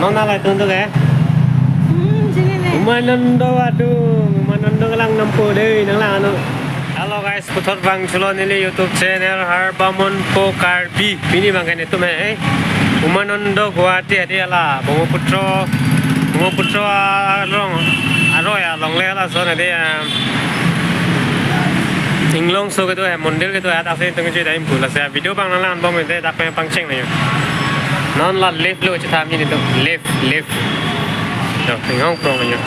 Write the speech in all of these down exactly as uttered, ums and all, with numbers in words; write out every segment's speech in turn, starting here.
Nona lai tun tu ke? Hmm, sini nih. Umanando, aduh, Umanando kelang nampo dei, nanglang ano. Hello guys, puthot bang chulo neli YouTube channel Harbamon Po Karbi. Pini bang ke netum he, eh. Umanando Guwahati ade ala, Brahmaputra, Brahmaputra arong, aroi along le ala son ade, ah, Inglongso kedo he, mondir kedo he, adak si tung chui daim pula se video bang nanglang bom ide dak pangcheng nangji. Non la left lo chetham ni tu, left, left. To, inghong prong nangji.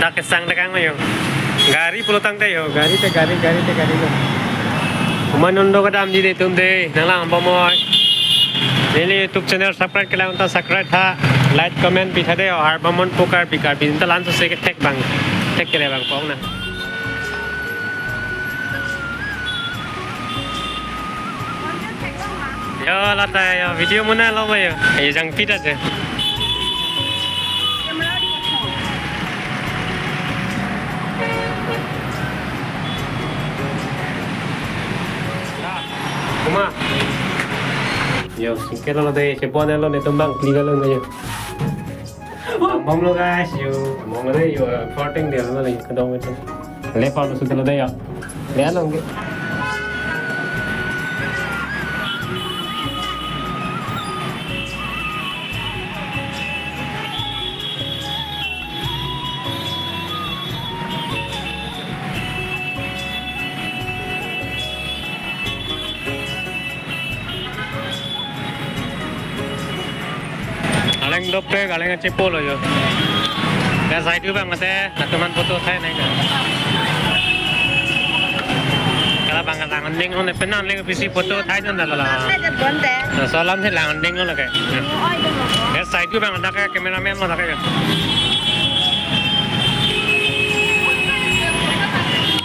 Dak kesang dekang nangji. Gari pulo tangte yo, gari te gari, gari te gari lo. Umanando kedam ji dei tum dei, nanglang bom oi. Neli YouTube channel subscribe kelang ta subscribe tha, like comment pitha dei, Harbamon Po Karbi, Karbi ta lan so se kethek bang, thek kele bang pong na. Yo, lata yo, video mona lo ba yo. Ayo jangpi ta je. Uma. Yo, singke lo dei, chepo ne lo netum bang, kli lo yo. Bom lo guys, yo. Bom lo yo, floating dia lo lagi kedong itu. Level lo sudah lo dei ya. Lihat lo. Aleng dopik, aleng chepo lo yo. Ya side view bang mate, atuman photo thai nai ka. Kala bang lang ding lo ne penan leng pisi photo thai jon da kala. Thai jon bonte. Laso alam si lang ding lo lake. Oi dong lo. Ya side view bang dak ke cameraman lo dak ke.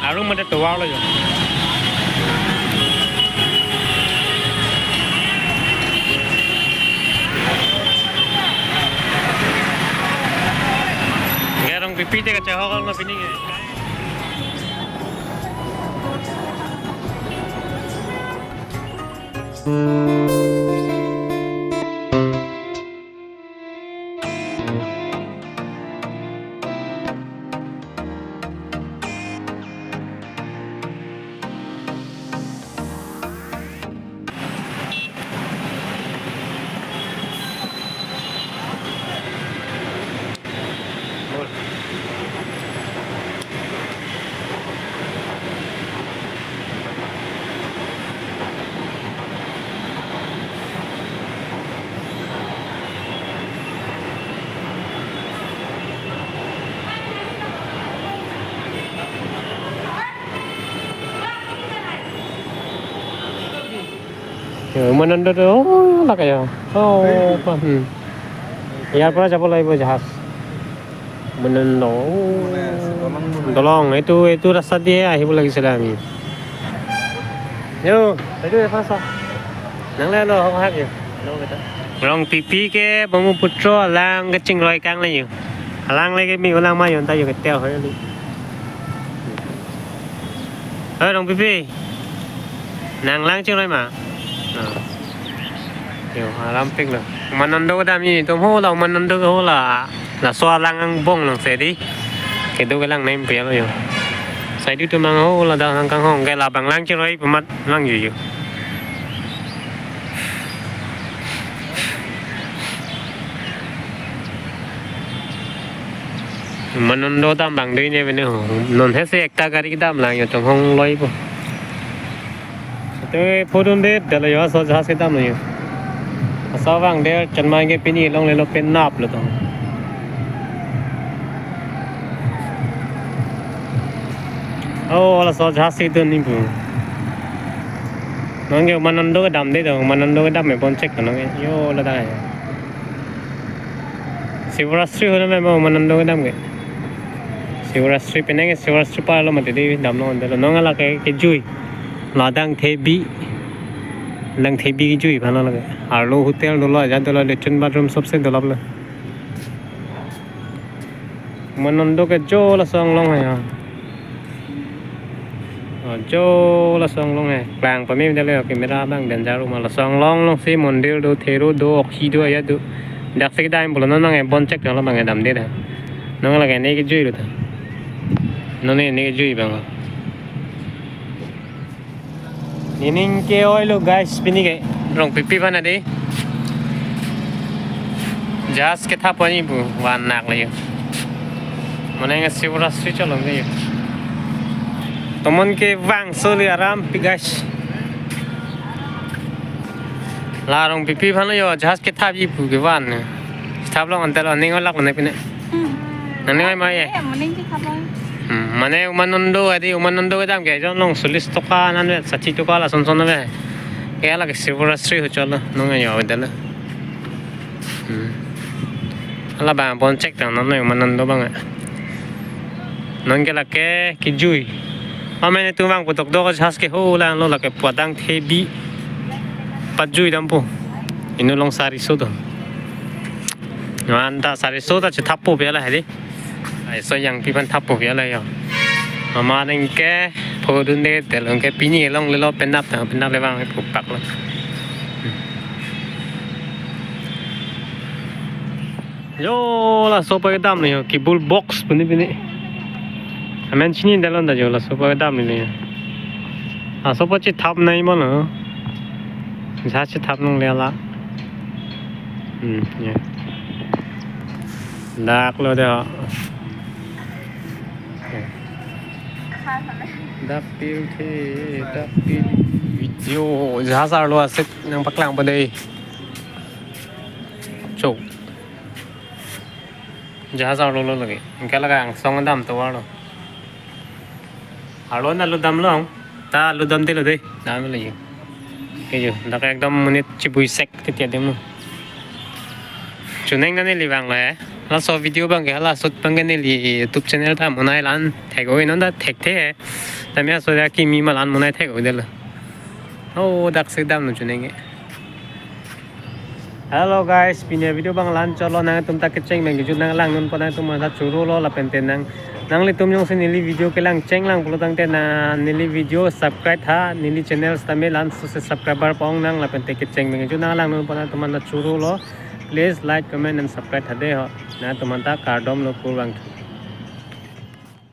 Arum mate tovar lo yo. Ngerong pipi te kachahok lo pini ke. Yo, Umanando to, oh, lake yo. Oh, pa, hmm. ইয়াৰ পৰা যাব লাগিব জাহাজ। Umanando। দলং, এইটো, এইটো ৰাস্তা দিয়ে আহিব লাগিছিলে আমি। Yo, এইটো এফালে চা। Nang le lo, hok hak yo. Rong pipi ke Brahmaputra alang kachingroi kang le yo. Alang le ke mi alang ma yon ta yo ke tel hoi li. Oi, rong pipi. Nang lang chingroi ma? Oh. Yo, alam pik lo. Umanando kedam ni, tum ho la, Umanando ke ho la. Laso alang angbong lang se dei. Kedo kelang nem pe lo yo. Side view tum mang ho la dak nang kanghong ke labang lang chingroi pemat lang yo yo. Umanando dam bang dei ne bene ho. Non he se ekta gari kedam lang yo tum hong loi po. Te photo det dala yo laso jahaz kedam yo. Laso bang der chanmai ke pini longle lo penap lo to. Oh, laso jahaz si dun ni bu. Nang ke Umanando kedam dei to, Umanando kedam me bon chek nang ke. Yo la dai. Shivrastri hona me Umanando kedam ke. Shivrastri penang ke Shivrastri pa lo mati dei dam lo ande lo. Nang ala ke kejui. La Dangthebi. Dangthebi kejui aphan lo lake. Arlo hotel dolo, aja dolo, latrine bathroom sobse dolo lo. Umanando ke jo laso anglong he ya. Oh, jo laso anglong he. Klang pame dale camera bang danger uma laso anglong along si mondir do, thero do, oksi do, aja do. Dak si kedam pulo, non bang ke bon chek tanglo, bang ke damde ta. Non lake ne kejui lo ta. Non ne ne kejui bang. Nening ke-oi lo guys, pini ke Rongpipi aphan adi jahaz kethap ani pu van nak le yo. Mane nge Shivratri cholong ke yo. Tomon kevangso le aram pi guys. La Rongpipi aphan lo yo, jahaz kethapji pu kevan. Kethap long antel aning olak mane pine. Hmm. Aning oi ma ye? Eh, mane kethap long. Hmm, mane Umanando adi, Umanando kedam ke jon long solis toka nan ve, sachi toka lason son ve. Ke lake Shivratri ho cholo, nong yo vedelo. Hmm. Ala bang bon chek tang non Umanando bang. Non ke lake kejui. Amen itum vang putok do jahaz ke ho lang lo, lake pu adang thebi pajui dampo. Inut along sariso do. Anta sariso ta chethappo pi ala hedi. Ai so yang pi aphan thappo pi ala yo. Mama neng ke phodun de tel ke pini longle lo penap ta, penap le bang pu pak lo. Yo, laso pa kedam ni yo, cable box pini pini. Amen chini dalon ta yo, laso pa kedam ni yo. Laso pa chethap nai mo lo. Jahaz chethap nong le la. Hmm, ya. Dak lo de. Dak til the, dak til. Video, jahaz arlo asit nangpaklang pa dei. Cho. Jahaz arlo lo lake. Anke lake angsong dam tovar lo. Arlo na alu dam long. Ta alu dam dilo dei. Dam lo yo. Ke yo. Dak ekdom monit chibui sek titi adim lo. Chuneng na neli vang lo he. Laso video bang ke hala shoot bang ke neli YouTube channel ta monai lan thek-oi non ta thekthe he. Tame aso ya kimi ma lan monai thek-oi delo. Oh, dak si dam lo chuneng ke. Hello guys, pini video bang lan cholo, nangtum ta kecheng bang kejut nang lang non po nangtum ta choro lo lapen te nang nanglitum jongsi neli video kelang cheng lang pulo tangte na neli video subscribe tha, neli channel sitame lan so se subscriber pong nang lapen te kecheng bang kejut nang lang non po nangtum ta choro lo. Please like, comment and subscribe tha dei ho. Nangtum ta kardom lo kurvangthu.